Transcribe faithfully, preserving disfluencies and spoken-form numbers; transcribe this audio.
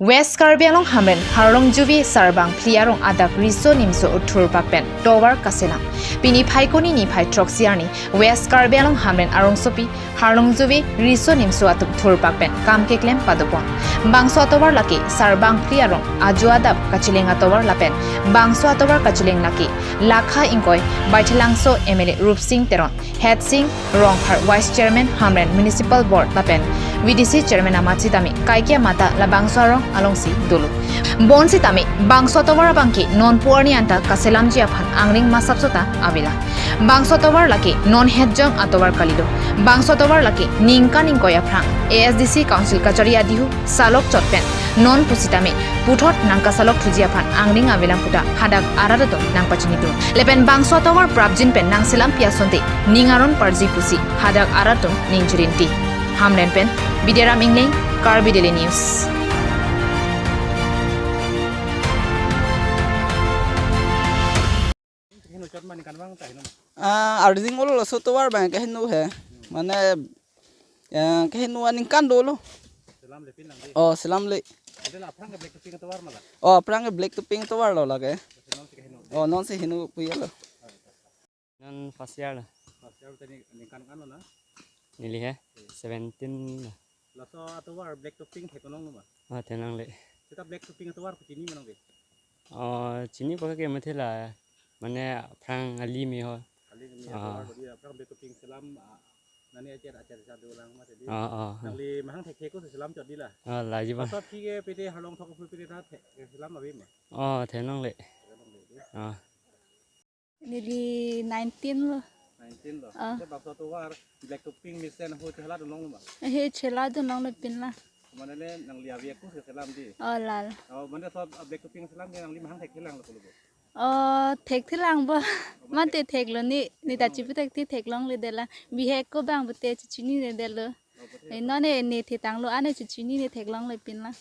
West Karbi Anglong Hamren Harlongjuve Sarbangphli arong adak riso nimso uthur pak pen tovar kaselam. Pini Phaikuni niphai throksi arni West Karbi Anglong Hamren arongsopi Harlongjuve riso nimso atum thur pak pen kam keklem padopon. Bangso atovar lake Sarbangphli arong ajo adap kacheleng atovar lapen bangso atovar kacheleng lake Lakha ingkoi Baithalangso M L A Rupsing Teron, Head Sing Rongphar, Vice Chairman Hamren Municipal Board lapen V D C Chairman amat sitame kaike amata labangso arong alongsi dolo. Bonsitame bangso atovar abangke nonpu arni anta kaselamji aphan angring masapsota avela. Bangso atovar lake non hetjong atovar kalilo. Bangso atovar lake ningkan ingkoi aphrang A S D C Council kachari adihu salok chot pen non pusitame puthot nangkasalok thuji aphan angring avelang puta hadak arat atum nangpachini dun. Lapen bangso atovar prapjin pen nangselam pi asonte ning aron parji pusi hadak arat atum ning chirinti. Hamren pen Bidiaram Ingleng, Karbi Daily News. Ah, arjing olo laso tovar abang keheno he. Mane, eh, keheno aningkan dolo. Selam le pin lang di. Oh, selam le. Ade la aphrang ke black topping tovar mala. Oh, aphrang ke black topping tovar lo lake. Selam si keheno. Oh, non si heno puya lo. Non first year lo. First year tadi ningkan kan lo na? Neli he? Seventeen lo. Laso atovar black topping theklong lo ma? Oh, theklong le. Seta black topping atovar pu chini ma nang ke? Oh, chini pa ke mate la. Mane aphrang ali me ho. Ali me Ah. Atovar bodi aphrang black topping selam, ah, nani acer acer jadu lang ma tadi. Oh, oh. Nangli mahang thekthek ko selam chot di la. Oh, laji ba. Laso aphi ke pede Harlong thok aphi pede ta thek selam abi ma? Oh, theklong le. Selam abi. Oh. Neli nineteen lo. Nineteen lo. Ah. Te bangso atovar black topping mesen ho chela dunlong lo ma? He chela dunlong lo pin la. Mane le nangli avi aku selam di. Oh, lal. Oh, mane so black topping selam ke nangli mahang thekthelang lo pulo bo? Oh, thekthelang bo. Mate theklo ni, ne ta chipu thekthi theklong le dela. Bihek ko bang bute chichini ne delo. Oh, bute. Eh, non ne ne thetang lo ane chichini ne theklong le pin la.